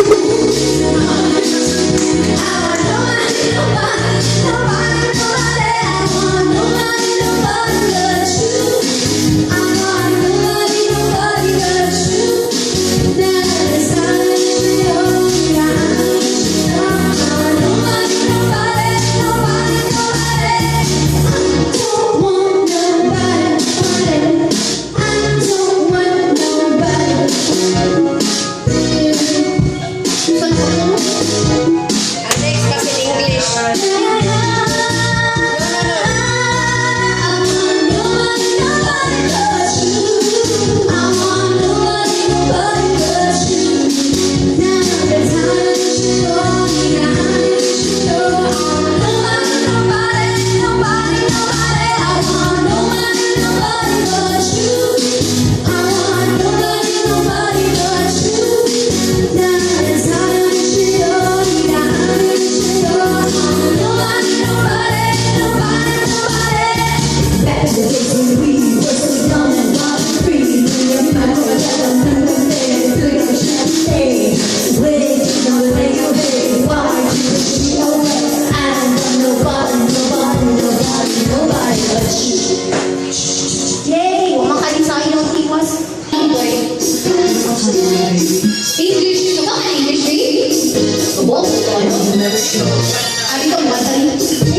I want nobody, nobody, nobody, nobody. I want nobody, nobody but you. I want nobody, nobody but you. 나를 사랑해줘요. I want nobody, nobody, nobody, nobody. I don't want nobody, nobody. I don't want nobody. Saan ako? Ang next kasi English. No, no. I want nobody, nobody but you. I want nobody, nobody but you. 나를 사랑해줘요. 네가 아니시죠. Nobody, nobody, nobody, nobody. I want nobody, nobody but you. I want nobody, nobody but you. 나를 사랑해줘요. 네가 아니시죠. Nobody, nobody, nobody, nobody. Back in the days when we were so young and wild and free. Why you push me away? I don't want nobody, nobody, nobody, nobody but you. Yay! Wa makalisay yung tiwas. English. Ka ba ka English, babe? Abo? Ano? Ari ka mo, dali.